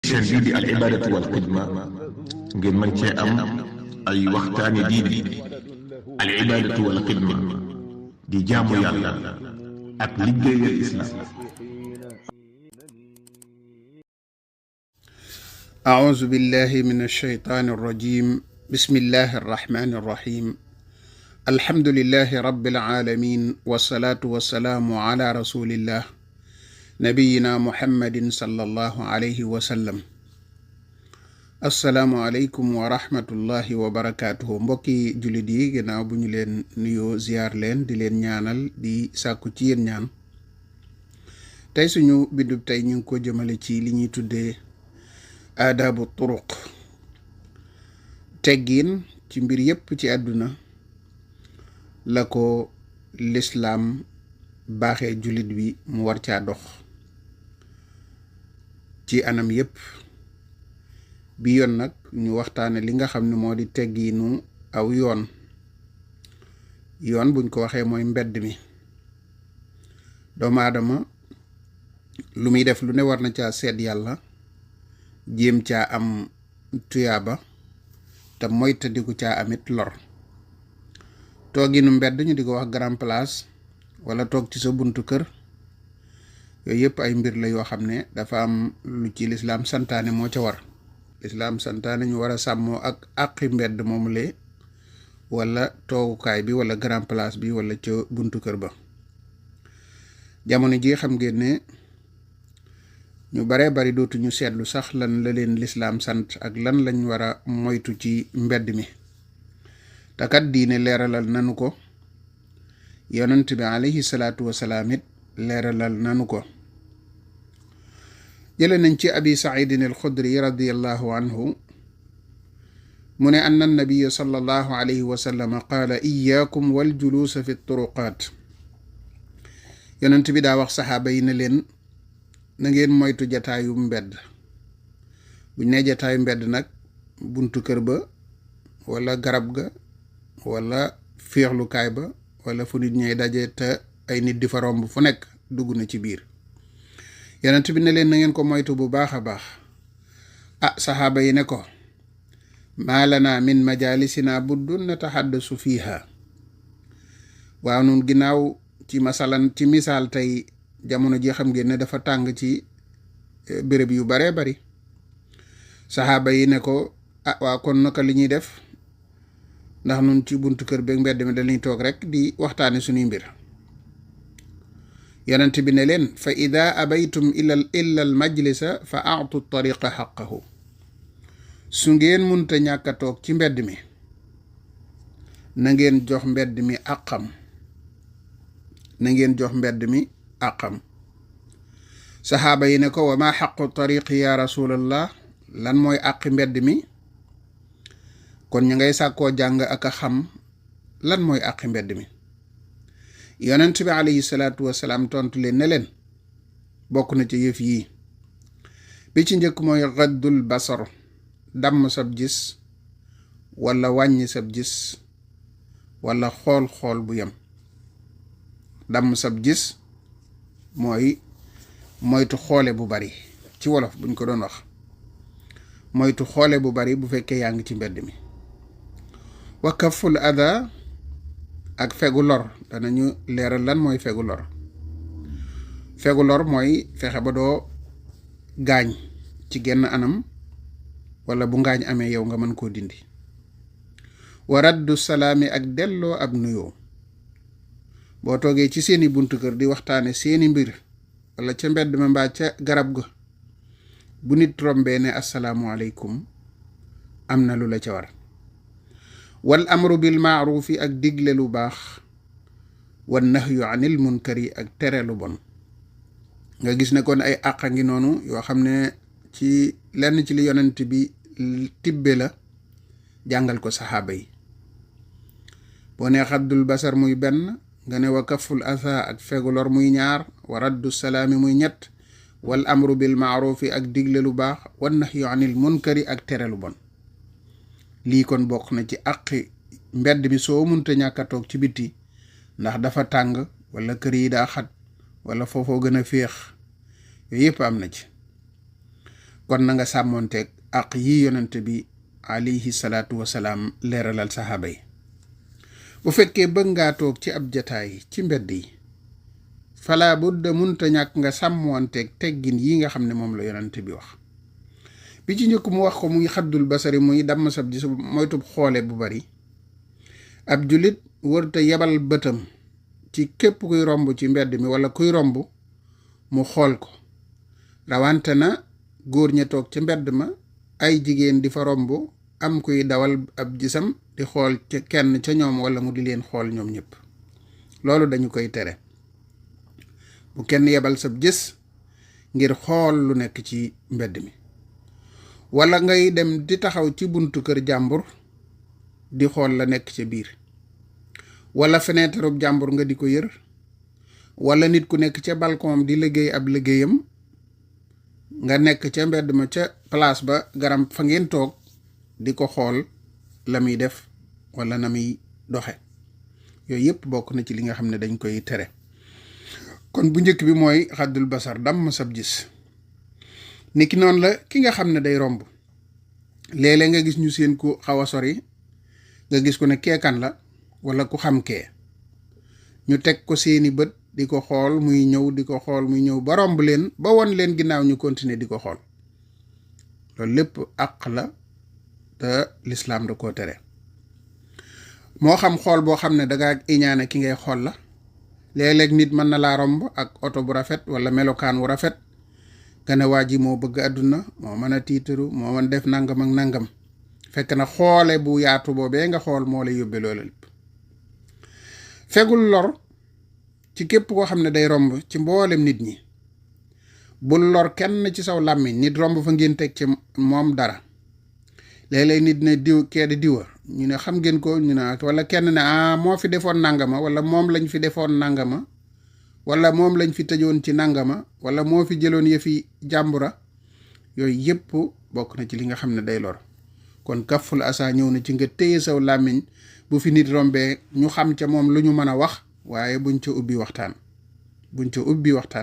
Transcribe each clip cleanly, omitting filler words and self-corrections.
chaîne bii di al ibadatu wal xidma ngeen mën cee am ay waxtaani diine al ibadatu wal xidma di jaamu yàlla ak liggéeyal islam. أعوذ بالله من الشيطان الرجيم بسم الله الرحمن الرحيم الحمد لله رب العالمين والصلاة والسلام على رسول الله نبينا محمد صلى الله عليه وسلم السلام عليكم ورحمة الله وبركاته mbokki jullit yi ginnaaw bu ñu leen nuyoo ziyaar leen di leen ñaanal di sàkku ci yéen ñaan tey suñu bindub tey ñu ngi ko jëmale ci li ñuy tuddee aadaabu turuq teggiin ci mbir yépp ci àdduna la ko lislaam baaxee jullit bi mu war caa dox ci anam yépp bi yoon nag ñu waxtaane li nga xam ne moo di teggiinu aw yoon buñ ko waxee mooy mbedd mi doomu aadama lu muy def lu ne war na caa seet yàlla jéem caa am tuyaaba te moytandiku caa amit lor tooginu mbedd ñu di ko wax grand place wala toog ci sa buntu kër yooyu yëpp ay mbir la yoo xam ne dafa am lu ci lislaam santaane moo ca war lislaam santaane ñu war a sàmmoo ak àqi mbedd moomu le wala toogukaay bi wala grand place bi wala ca buntu kër ba jamono ji xam ngeen ne ñu baree bari dootuñu seetlu sax lan la leen lislaam sant ak lan lañ war a moytu ci mbedd mi te kat diine leeralal nanu ko yonent bi alayhi salaatu wasalaam it leeralal nanu ko jële nañ ci abi saidin al xudri radiallahu anhu mu ne anna nabiya sallallahu alayhi wa sallam qaala iyaakum wal juluusa fi turuqaat yonent bi daa wax saxaaba yi ne leen na ngeen moytu jataayu mbedd buñ ne jataayu mbedd nag buntu kër ba wala garab ga wala féexlukaay ba wala fu nit ñay daje te ay nit di fa romb fu nekk dugg na ci biir yonent bi ne leen na ngeen ko moytu bu baax a baax saxaaba yi ne ko maa lana min majalisina buddun nataxaddasu fiiha waaw nun ginnaaw ci misaal tey jamono ji xam ngeen ne dafa tàng ci béréb yu baree bari saxaaba yi ne ko waaw kon naka li ñuy def ndax nun ci buntu kër beeg mbedd mi dañuy toog rek di waxtaane suñuy mbir yonent bi ne leen fa ida abaytum illa al majlisa fa aatu tariqa xaqahu su ngeen munta ñàkk a toog ci mbedd mi na ngeen jox mbedd mi àqam saxaaba yi ne ko wa ma xaqu tariqi ya rasulallah lan mooy àqi mbedd mi kon ñu ngay sàkkoo jàng ak a xam lan mooy àqi mbedd mi yonent bi alayhi salaatu wasalaam tontu leen ne leen bokk na ci yëf yii bi ci njëkk mooy gaddul basar damm sab gis wala wàññi sab gis wala xool bu yem damm sab gis mooy moytu xoole bu bari ci wolof buñ ko doon wax moytu xoole bu bari bu fekkee yaa ngi ci mbedd mi wa kaful ada ak fegu lor danañu leeral lan mooy fegu lor mooy fexe ba doo gaañ ci genn anam wala bu ngaañ amee yow nga mën koo dindi wa raddu salaami ak delloo ab nuyoo boo toogee ci seeni buntu kër di waxtaane seeni mbir wala ca mbedd ma mbaa ca garab ga bu nit rombee ne asalaamualeykum am na lu la ca war wal amru bil maarufi ak digle lu baax wan nahyu anil munkari ak tere lu bon nga gis ne kon ay àqa ngi noonu yoo xam ne ci lenn ci li yonent bi tibbe la jàngal ko saxaaba yi boo ne xaddul basar muy benn nga ne wa kaful atha ak fegu lor muy ñaar wa raddu salaami muy ñett wal amru bil maarufi ak digle lu baax wan nahyu anil munkari ak tere lu bon lii kon bokk na ci àqi mbedd mi soo munta ñàkk a toog ci biti ndax dafa tàng wala kër yi daa xat wala foofoo gën a féex yooyu yëpp am na ci kon na nga sàmmoonteeg ak yi yonent bi alayhi salaatu wasalaam leeralal saxaaba yi. bu fekkee bëgg ngaa toog ci ab jataay ci mbedd yi fala budda munta ñàkk nga sàmmoonteeg teggin yi nga xam ne moom la yonent bi wax. bi ci njëkk mu wax ko muy xaddul basari muy damm sab ji moytub xoole bu bari. ab julit wërta yebal bëtam ci képp kuy romb ci mbedd mi wala kuy romb mu xool ko, rawante na góor ña toog ci mbedd ma ay jigéen di fa romb am kuy dawal ab gisam di xool ca kenn ca ñoom wala mu di leen xool ñoom ñëpp. loolu dañu koy tere. bu kenn yebal sab gis ngir xool lu nekk ci mbedd mi, wala ngay dem di taxaw ci buntu kër jàmbur di xool la nekk ca biir, wala fenêtre jàmbur nga di ko yër, wala nit ku nekk ca balcon di liggéey ab liggéeyam nga nekk ca mbedd ma ca place ba garam fa ngeen toog di ko xool la muy def wala na muy doxe. yooyu yëpp bokk na ci li nga xam ne dañ koy tere. kon bu njëkk bi mooy xaddul basar, damm sab gis. niki noonu la ki nga xam ne day romb léeg-léeg nga gis ñu seen ku xaw a sori nga gis ko ne keekan la wala ku xam kee, ñu teg ko seeni bët di ko xool muy ñëw di ko xool muy ñëw ba romb leen ba won leen ginnaaw ñu continuer di ko xool. loolu lépp àq la te lislaam da koo tere. moo xam xool boo xam ne dangaa iñaane ki ngay xool la. léeg-léeg nit mën na laa romb ak oto bu rafet wala melokaan wu rafet nga ne waa ji moo bëgg àdduna, moo mën a tiitaru, moo mën def nangam ak nangam, fekk na xoole bu yaatu boobee nga xool moo lay yóbbe loola lépp. fegul lor ci képp koo xam ne day romb ci mboolem nit ñi. bul lor kenn ci saw làmmiñ. nit romb fa ngeen teg ci moom dara, léeg-léeg nit ne diw kee di diwa, ñu ne xam ngeen ko, ñu ne wala kenn ne moo fi defoon nangama, wala moom lañ fi defoon nangama, wala moom lañ fi tëjoon ci nangama, wala moo fi jëloon yëfi jàmbura. yooyu yëpp bokk na ci li nga xam ne day lor. kon kaful asa ñëw na ci nga téye saw làmmiñ bu fi nit rombee ñu xam ca moom lu ñu mën a wax, waaye buñ ca ubbi waxtaan.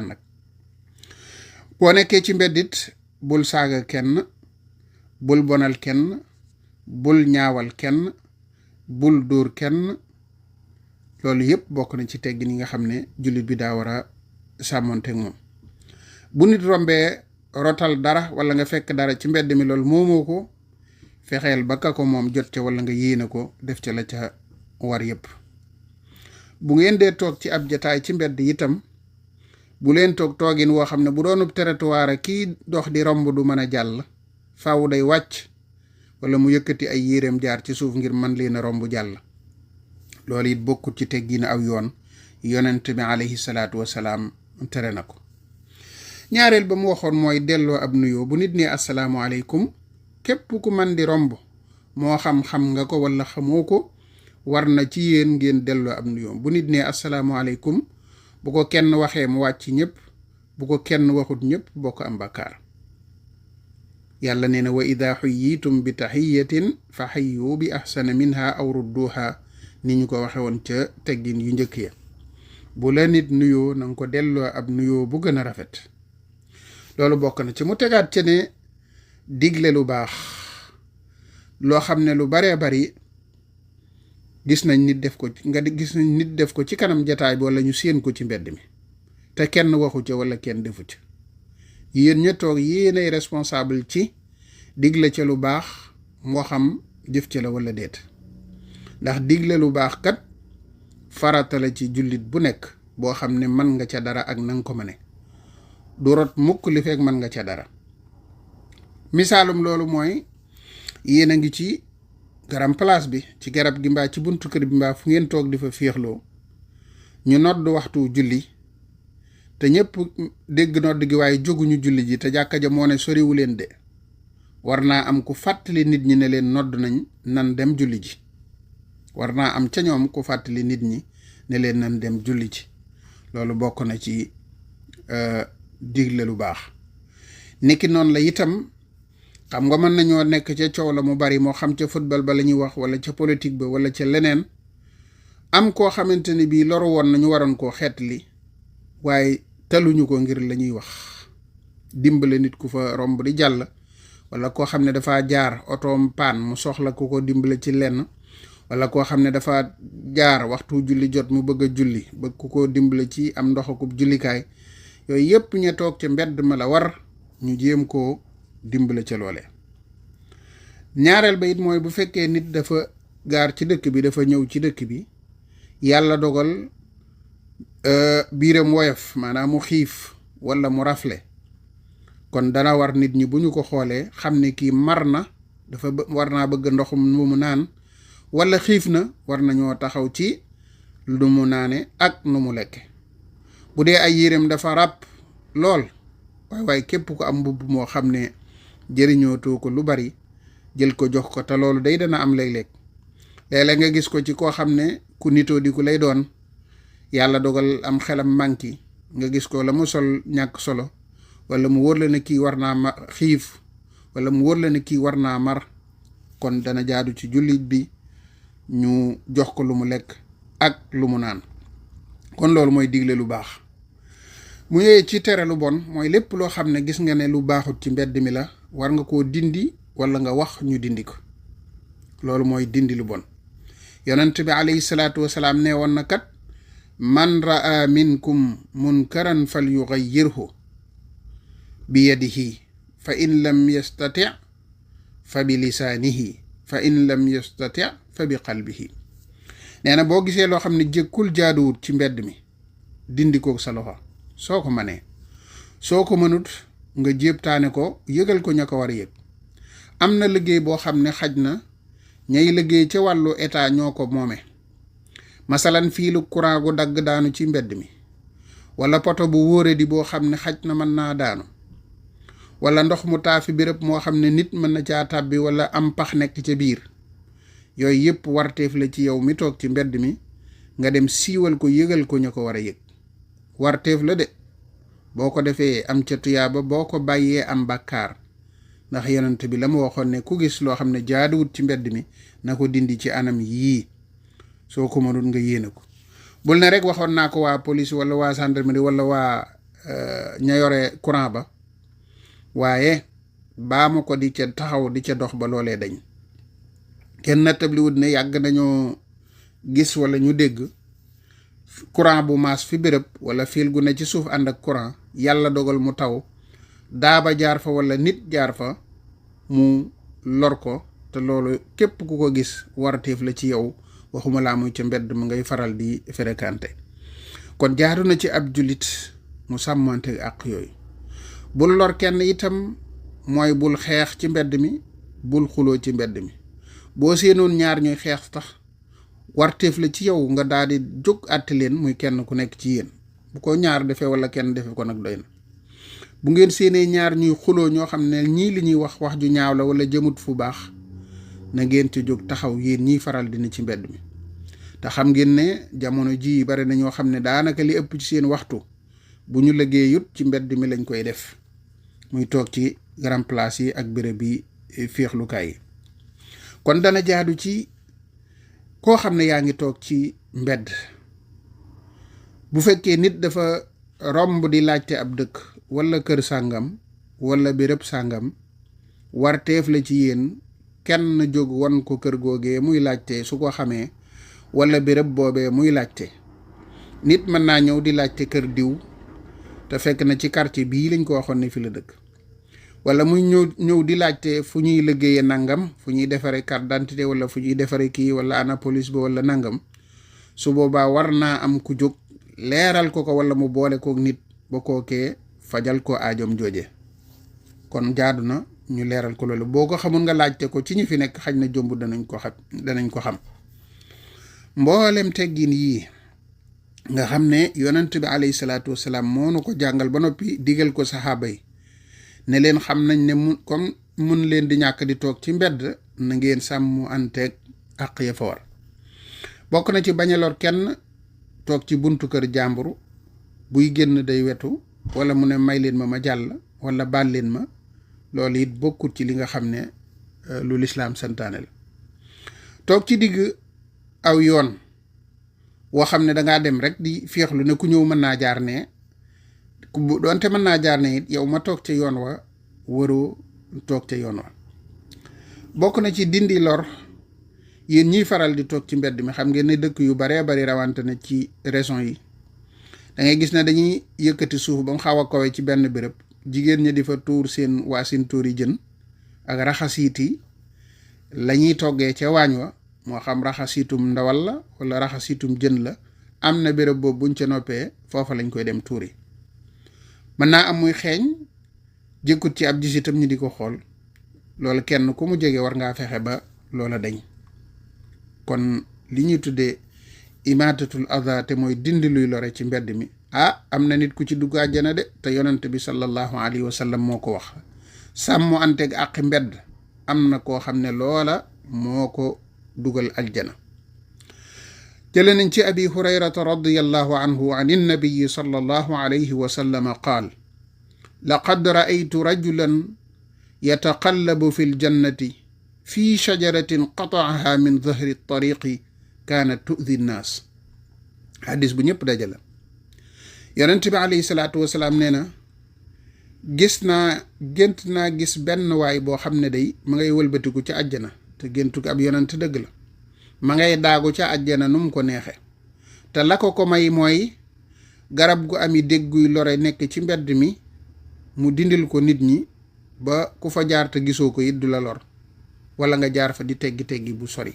nag boo nekkee ci mbeddit bul saaga kenn, bul bonal kenn, bul ñaawal kenn, bul dóor kenn. loolu yëpp bokk na ci teggin yi nga xam ne jullit bi daa war a sàmmonteeg moom. bu nit rombee rotal dara wala nga fekk dara ci mbedd mi, loolu moomoo ko, fexeel ba ka ko moom jot ca wala nga yéene ko def ca la ca war yëpp. bu ngeen dee toog ci ab jataay ci mbedd itam bu leen toogin woo xam ne bu doonub territoire kii dox di romb du mën a jàll, faaw day wàcc wala mu yëkkati ay yéreem jaar ci suuf ngir mën leen a romb jàll. loolu it bokkut ci teggin aw yoon. yonent bi alayhi salaatu wasalaam tere na ko. ñaareel ba mu waxoon mooy delloo ab nuyoo. bu nit ne assalaamu aleykum, képp ku man di romb moo xam nga ko wala xamoo ko, war na ci yéen ngeen delloo ab nuyoo. bu nit ne assalaamu aleykum, bu ko kenn waxee mu wàcc ñëpp, bu ko kenn waxut ñëpp bokk am bàkkaar. yàlla nee na wa ida xuyyitum bi taxiyatin fa xayyu bi ahsana minha aw rudduha, ni ñu ko waxe woon ca teggin yu njëkk ya. bu la nit nuyoo na nga ko delloo ab nuyoo bu gën a rafet. loolu bokk na ci. mu tegaat ca ne digle lu baax, loo xam ne lu baree bari gis nañ nit def ko ci kanam jataay bi wala ñu séen ko ci mbedd mi te kenn waxu ca wala kenn defu ca. yéen ña toog yéenay responsable ci digle ca lu baax, moo xam jëf ca la wala déet. ndax digle lu baax kat farata la ci jullit bu nekk boo xam ne mën nga ca dara ak nanga ko mëne. du rot mukk li fekk mën nga ca dara. misaalum loolu mooy yéen a ngi ci garam place bi, ci garab gi mbaa ci buntu kër bi mbaa fu ngeen toog di fa féexloo, ñu nodd waxtu julli te ñëpp dégg nodd gi waaye jóguñu julli ji te jàkka ja moo ne soriwu leen de. war naa am ku fàttali nit ñi ne leen nodd nañ, nan dem julli ji. war naa am ca ñoom ku fàttali nit ñi ne leen nan dem julli ji. loolu bokk na ci digle lu baax. niki noonu la itam, xam nga mën nañoo nekk ca coow la mu bari, moo xam ca football ba la ñuy wax wala ca politique ba wala ca leneen, am koo xamante ne bii loru woon nañu waroon koo xeetli waaye taluñu ko ngir la ñuy wax. dimbale nit ku fa romb di jàll, wala koo xam ne dafa jaar otoom paan mu soxla ku ko dimbale ci lenn, wala koo xam ne dafa jaar waxtu julli jot mu bëgg a julli bëgg ku ko dimbale ci am ndox akub jullikaay, yooyu yépp ña toog ca mbedd ma la war ñu jéem koo dimbale ca loole. ñaareel ba it mooy bu fekkee nit dafa gaar ci dëkk bi, dafa ñëw ci dëkk bi, yàlla dogal biiram woyof, maanaam mu xiif wala mu rafle, kon dana war nit ñi bu ñu ko xoolee xam ne kii mar na, dafa war naa bëgg ndoxum mu naan, wala xiif na, war nañoo taxaw ci lu mu naane ak nu mu lekke. bu dee ay yéreem dafa ràpp lool, waaye képp ko am mbubb moo xam ne jëriñootoo ko lu bari, jël ko jox ko, te loolu day dana am léeg-léeg nga gis ko ci koo xam ne ku nitoo di ku lay doon, yàlla dogal am xelam manki, nga gis ko la mu sol ñàkk solo, wala mu wóor la ne kii war naa xiif, wala mu wóor la ne kii war naa mar, kon dana jaadu ci jullit bi ñu jox ko lu mu lekk ak lu mu naan. kon loolu mooy digle lu baax. mu ñëwee ci tere lu bon mooy lépp loo xam ne gis nga ne lu baaxut ci mbedd mi la, war nga koo dindi wala nga wax ñu dindi ko. loolu mooy dindi lu bon. yonent bi alayhi salaatu wasalaam nee woon na kat, man raa minkum munkaran fal yughayyirhu bi yadihi fa in lam yastati fa bi lisaanihi fa in lam yastati fa bi qalbihi. nee na boo gisee loo xam ne jëkkul jaaduwut ci mbedd mi, dindi ko sa loxo soo ko manee. soo ko mënut nga jéebtaane ko, yëgal ko ña ko war a yëg. am na liggéey boo xam ne xaj na ñay liggéey ca wàllu état ñoo ko moome. masalan fii lu courant gu dagg daanu ci mbedd mi, wala poto bu wóore di boo xam ne xaj na mën naa daanu, wala ndox mu taafi béréb moo xam ne nit mën na caa tàbbi, wala am pax nekk ca biir. yooyu yëpp warteef la ci yow mi toog ci mbedd mi nga dem siiwal ko, yëgal ko ña ko war a yëg. warteef la de, boo ko defee am ca tuyaaba, boo ko bàyyee am bàkkaar. ndax yonent bi la mu waxoon ne ku gis loo xam ne jaaduwut ci mbedd mi na ko dindi ci anam yii. soo ko mënul nga yéene ko. bul ne rek waxoon naa ko waa police wala waa gendarmerie wala waa ña yore courant ba, waaye baa ma ko di ca taxaw di ca dox ba loolee dañ. kenn nattabliwut ne yàgg nañoo gis wala ñu dégg courant bu maas fi béréb, wala fiil gu ne ci suuf ànd ak courant, yàlla dogal mu taw, daaba jaar fa wala nit jaar fa mu lor ko. te loolu képp ku ko gis warteef la ci yow, waxuma laa muy ca mbedd mu ngay faral di fréquenté. kon jaaru na ci ab jullit mu sàmmante ak yooyu. bul lor kenn itam mooy bul xeex ci mbedd mi, bul xuloo ci mbedd mi. boo seenoon ñaar ñuy xeex tax, warteef la ci yow nga daal di jóg àtte leen, muy kenn ku nekk ci yéen. bu ko ñaar defee wala kenn defee ko nag doy na. bu ngeen séenee ñaar ñuy xuloo ñoo xam ne ñii li ñuy wax wax ju ñaaw la wala jëmut fu baax, na ngeen ci jóg taxaw yéen ñiy faral dina ci mbedd mi. te xam ngeen ne jamono ji bari na ñoo xam ne daanaka li ëpp ci seen waxtu bu ñu liggéeyut ci mbedd mi lañ koy def, muy toog ci grand place yi ak béréb yi féexlukaay yi. kon dana jaadu ci koo xam ne yaa ngi toog ci mbedd, bu fekkee nit dafa romb di laajte ab dëkk wala kër sàngam wala béréb sàngam, warteef la ci yéen kenn jóg won ko kër googee muy laajte su ko xamee, wala béréb boobee muy laajte. nit mën naa ñëw di laajte kër diw te fekk na ci quartier bii lañ ko waxoon ne fi la dëkk, wala muy ñëw di laajte fu ñuy liggéeyee nangam, fu ñuy defaree carte d'identité wala fu ñuy defaree kii wala ana police ba wala nangam. su boobaa war naa am ku jóg leeral ko ko, wala mu boole kook nit ba kookee fajal ko aajom jooje. kon jaadu na ñu leeral ko loolu. boo ko xamul nga laajte ko ci ñi fi nekk, xaj na jomb danañ ko xam. mboolem teggin yii nga xam ne yonent bi alayhi salaatu wasalaam moo nu ko jàngal ba noppi digal ko saxaaba yi ne leen xam nañ ne comme mun leen di ñàkk di toog ci mbedd, na ngeen sàmm anteeg àq ya fa war. bokk na ci bañ a lor kenn toog ci buntu kër jàmburu, buy génn day wetu, wala mu ne may leen ma jàll, wala baal leen ma. loolu it bokkut ci li nga xam ne lu lislaam santaane la. toog ci digg aw yoon woo xam ne dangaa dem rek di féexlu ne ku ñëw mën naa jaar ne, bu doonte mën naa jaar ne it yow ma toog ca yoon wa waroo toog ca yoon wa. bokk na ci dindi lor yéen ñiy faral di toog ci mbedd mi, xam ngeen ne dëkk yu baree bari rawante na ci région yi, da ngay gis ne dañuy yëkkati suuf ba mu xaw a kawe ci benn béréb, jigéen ñi di fa tuur seen waasin tuuri jën ak raxasiiti la ñuy toggee ca waañ wa, moo xam raxasiitum ndawal la wala raxasiitum jën la, am na béréb boobu buñ ca noppee foofa lañ koy dem tuuri. mën naa am muy xeeñ jëkkut ci ab gis itam ñu di ko xool, loolu kenn ku mu jege war ngaa fexe ba loola dañ. kon li ñuy tuddee imaatatul adha te mooy dindi luy lore ci mbedd mi, am na nit ku ci dugg àjjana de, te yonent bi sallallahu alayhi wa sallam moo ko wax. sàmm anteeg àqi mbedd am na koo xam ne loola moo ko dugal aljana. jële nañ ci abi hurayrata radiyallahu anhu an innabiyi sallallahu alayhi wa sallam qaal laqad ra'aytu rajulan yataqallabu fi ljannati fi shajaratin qata'aha min dhahri tariqi kaanat tu'dhi nnaas. xadis bu ñëpp dajala. yonent bi alayhi salaatu wasalaam nee na gént naa gis benn waay boo xam ne day ma ngay wëlbatiku ca àjjana, te géntu ko ab yonent dëgg la, ma ngay daagu ca àjjana nu mu ko neexe, te la ko may mooy garab gu ami dégguy lore nekk ci mbedd mi mu dindil ko nit ñi ba ku fa jaar te gisoo ko it du la lor, wala nga jaar fa di teggi bu sori.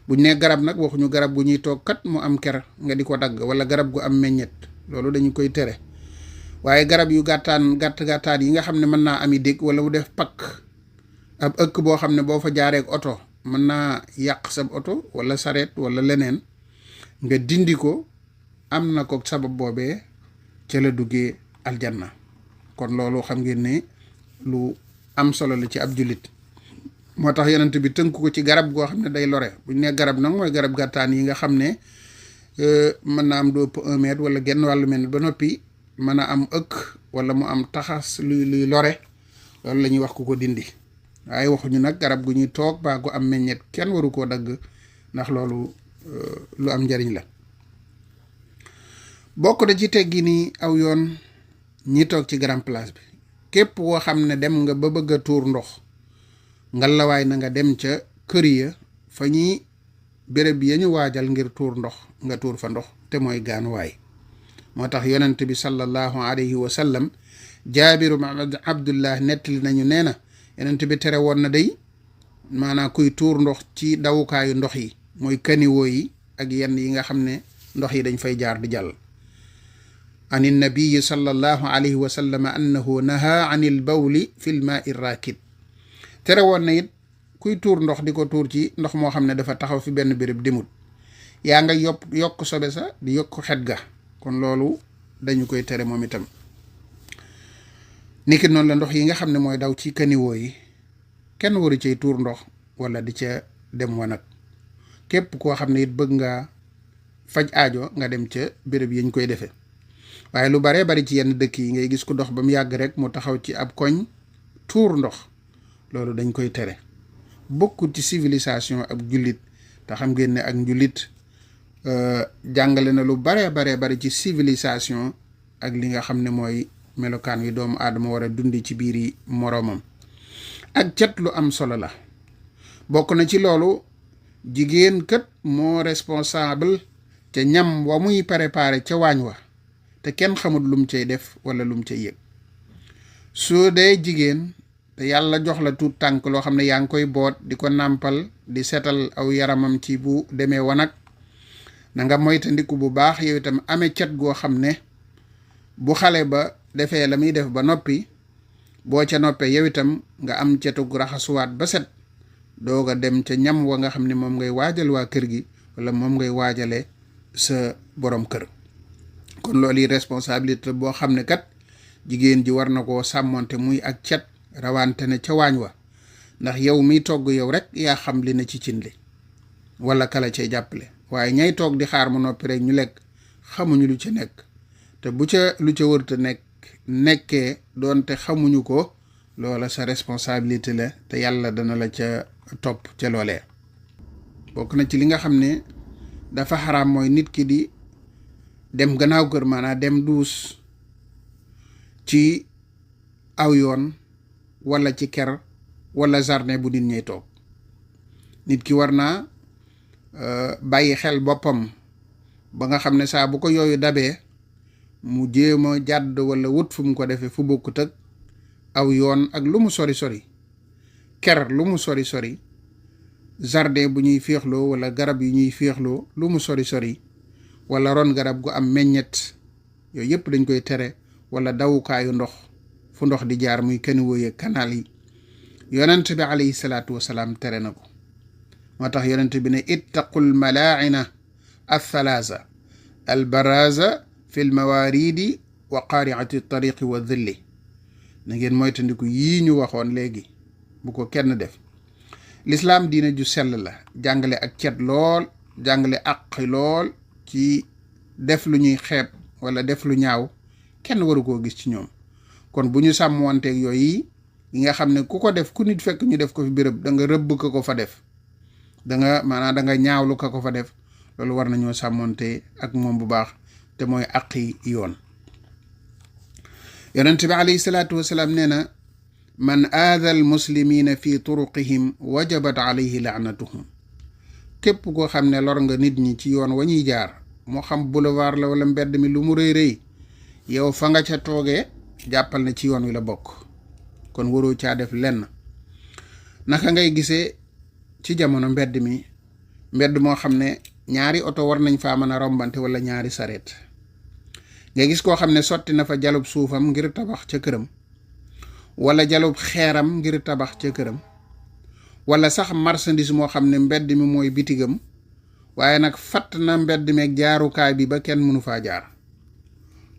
buñ ne garab nag waxuñu garab gu ñuy toog kat mu am ker nga di ko dagg, wala garab gu am meññet, loolu dañu koy tere. waaye garab yu gàttaan yi nga xam ne mën naa ami dégg, wala mu def pakk ab ëkk boo xam ne boo fa jaareek oto mën naa yàq sab oto wala sareet wala leneen, nga dindi ko, am na ko sabab boobee ca la duggee aljanna. kon loolu xam ngeen ne lu am solo la ci ab jullit. moo tax yonent bi tënk ko ci garab goo xam ne day lore. buñ ne garab nag mooy garab gàttaan yi nga xam ne mën naa am du ëpp 1 mètre wala genn wàllu mètre, ba noppi mën a am ëkk wala mu am taxas luy lore, loolu la ñuy wax ku ko dindi. waaye waxuñu nag garab gu ñuy toog baa gu am meññet, kenn waru koo dagg, ndax loolu lu am njariñ la. bokk na ci teggi ni aw yoon ñi toog ci grand place bi, képp koo xam ne dem nga ba bëgg a tuur ndox, ngalawaay na nga dem ca kër ya fa ñuy béréb ya ñu waajal ngir tuur ndox, nga tuur fa ndox, te mooy gaanuwaay. moo tax yonent bi sallallahu alayhi wa sallam, jaabiru abdullah nettali nañu nee na yonent bi tere woon na day maanaam kuy tuur ndox ci dawukaayu ndox yi, mooy kaniwoo yi ak yenn yi nga xam ne ndox yi dañ fay jaar di jàll. an innabiyi sallallahu alayhi wa sallam annahu naha an il bawli fi l maai rakid. tere woon na it kuy tuur ndox di ko tuur ci ndox moo xam ne dafa taxaw fi benn béréb demut, yaa nga yokk sobe sa di yokk xet ga, kon loolu dañu koy tere moom itam. niki noonu la ndox yi nga xam ne mooy daw ci kaniwoo yi, kenn waru cay tuur ndox wala di ca dem wanag. képp koo xam ne it bëgg nga faj aajo nga dem ca béréb yi ñu koy defee. waaye lu baree bari ci yenn dëkk yi ngay gis ku dox ba mu yàgg rek mu taxaw ci ab koñ tuur ndox, loolu dañ koy tere. bokkul ci civilisation ab jullit, te xam ngeen ne ak njullit jàngale na lu baree bari ci civilisation ak li nga xam ne mooy melokaan wi doomu aadama war a dundi ci biir yi moroomam. ak cet lu am solo la. bokk na ci loolu, jigéen kat moo responsable ca ñam wa muy préparé ca waañ wa, te kenn xamul lum cay def wala lum cay yëg. soo dee jigéen te yàlla jox la tuut tànk loo xam ne yaa ngi koy boot di ko nàmpal, di setal aw yaramam ci bu demee wanag, na nga moytandiku bu baax yow itam amee cet goo xam ne bu xale ba defee la muy def ba noppi, boo ca noppee yow itam nga am cetug raxasuwaat ba set, doog a dem ca ñam wa nga xam ne moom ngay waajal waa kër gi wala moom ngay waajale sa borom kër. kon loolu yi responsabilité boo xam ne kat jigéen ji war na koo sàmmonte, muy ak cet rawante ne ca waañ wa, ndax yow miy togg yow rek yaa xam li na ci cin li wala kala cay jàppale, waaye ñay toog di xaar mu noppi rek ñu lekk xamuñu lu ca nekk, te bu ca lu ca wërta nekkee doonte xamuñu ko, loola sa responsabilité la, te yàlla dana la ca topp ca loolee. bokk na ci li nga xam ne dafa xaraam mooy nit ki di dem gannaaw kër, maanaam dem duus ci aw yoon wala ci ker wala jardin bu nit ñay toog. nit ki war naa bàyyi xel boppam ba nga xam ne saa bu ko yooyu dabee mu jéem a jàdd wala wut fu mu ko defee fu bokkut ak aw yoon ak lu mu sori sori, ker lu mu sori sori, jardin bu ñuy féexloo wala garab yu ñuy féexloo lu mu sori sori, wala ron garab gu am meññet, yooyu yëpp dañ koy tere, wala dawukaayu ndox fu ndox di jaar muy caniveau yeeg canal yi. yonent bi alayhi salaatu wasalaam tere na ko. moo tax yonent bi ne ittaqul malaa'ina athalaasa albaraza fi lmawaaridi wa qaariati tariqi wa dhilli. na ngeen moytandiku yii ñu waxoon léegi, bu ko kenn def. lislaam diina ju sell la, jàngale ak cet lool, jàngale àq lool ci def lu ñuy xeeb wala def lu ñaaw, kenn waru koo gis ci ñoom. kon bu ñu sàmmanteeg yooyu yi nga xam ne ku ko def, ku nit fekk ñu def ko fi béréb, da nga rëbb ko fa def, da nga ñaawlu ko fa def. loolu war nañoo sàmmonte ak moom bu baax, te mooy àqi yoon. yonent bi alayhi salaatu wasalaam nee na man aada al muslimina fi turuqihim wajabat alayhi laanatuhum. képp koo xam ne lor nga nit ñi ci yoon wa ñuy jaar, moo xam boulevard la wala mbedd mi lu mu rëy rëy, yow fa nga ca toogee jàppal na ci yoon wi la bokk, kon waroo caa def lenn. naka ngay gisee ci jamono mbedd moo xam ne ñaari oto war nañ faa mën a rombante wala ñaari sareet, nga gis koo xam ne sotti na fa jalub suufam ngir tabax ca këram, wala jalub xeeram ngir tabax ca këram, wala sax marchandise moo xam ne mbedd mi mooy bitigam, waaye nag fatt na mbedd meeg jaarukaay bi ba kenn mënu faa jaar.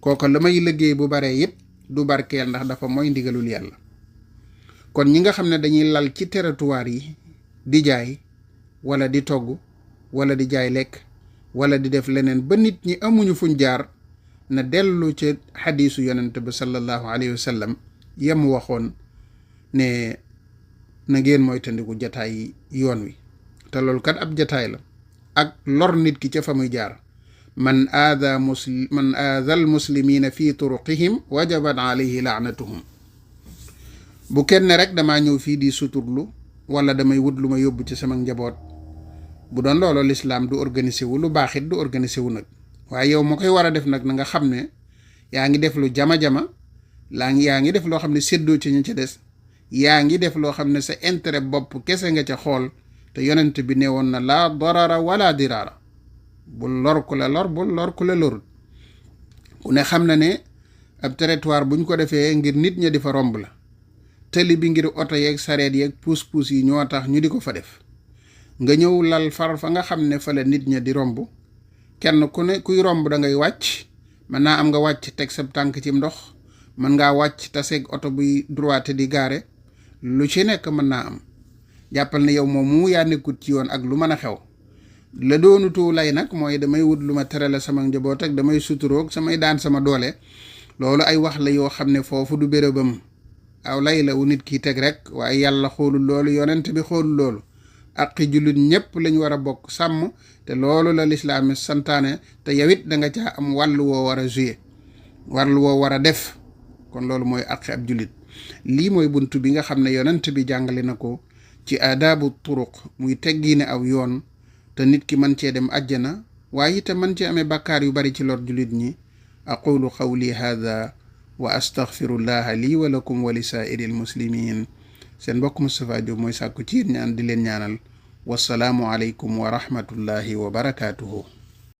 kooku la may liggéey bu baree yépp du barkeel, ndax dafa mooy ndigalul yàlla. kon ñi nga xam ne dañuy lal ci territoire yi di jaay wala di togg wala di jaay lekk wala di def leneen ba nit ñi amuñu fuñ jaar, na dellu ca xadiisu yonent ba sallallahu alayhi wa sallam yam waxoon ne na ngeen moytandiku jataay yoon wi. te loolu kat ab jataay la ak lor nit ki ca fa muy jaar. man aada al muslimina fi turuqihim wajabat alayhi laanatuhum. bu kenn rek damaa ñëw fii di suturlu wala damay wut lu ma yóbbu ci sama njaboot. bu doon loolu lislaam du organisé wu, lu baax it du organisé wu nag. waaye yow moo koy war a def nag na nga xam ne yaa ngi def lu jama-jama, yaa ngi def loo xam ne séddoo ci ñu ci des, yaa ngi def loo xam ne sa intérêt bopp kese nga ca xool, te yonent bi ne woon na laa darara wala diraara. bul lor ku la lor, bul lor ku la lorut. ku ne xam na ne ab territoire buñ ko defee ngir nit ña di fa romb la, tëli bi ngir oto yeeg sareet yeeg puus-puus yi ñoo tax ñu di ko fa def. nga ñëw lal far fa nga xam ne fa la nit ña di romb, kenn ku ne kuy romb da ngay wàcc. mën naa am nga wàcc teg sa tànk ci ndox, mën ngaa wàcc taseeg oto buy droite di gaare, lu ci nekk mën naa am. jàppal ne yow moom mu yaa nekkut ci yoon ak lu mën a xew. la doonutu lay nag mooy damay wut lu ma terale sama njaboot ak damay suturoog samay daan sama doole. loolu ay wax la yoo xam ne foofu du bérébam, aw lay la wu nit ki teg rek, waaye yàlla xoolul loolu, yonent bi xoolul loolu. aqi jullit ñépp lañ war a bokk sàmm, te loolu la lislaam santaane, te yow it da nga caa am wàllu woo war a jouer, wàllu woo war a def. kon loolu mooy aqi ab jullit. lii mooy bunt bi nga xam ne yonent bi jàngale na ko ci aadaabu turuq, muy teggiine aw yoon, te nit ki mën cee dem àjjana, waaye te mën cee amee bàkkaar yu bari ci lor jullit ñi. aqulu qawli hadha wa astaghfirullaha lii wa lakum wa li saa'iril muslimin. seen mbokk Moustapha Diop mooy sàkku ci ñaan di leen ñaanal. wasalaamu aleykum wa rahmatullahi wa barakaatuhu.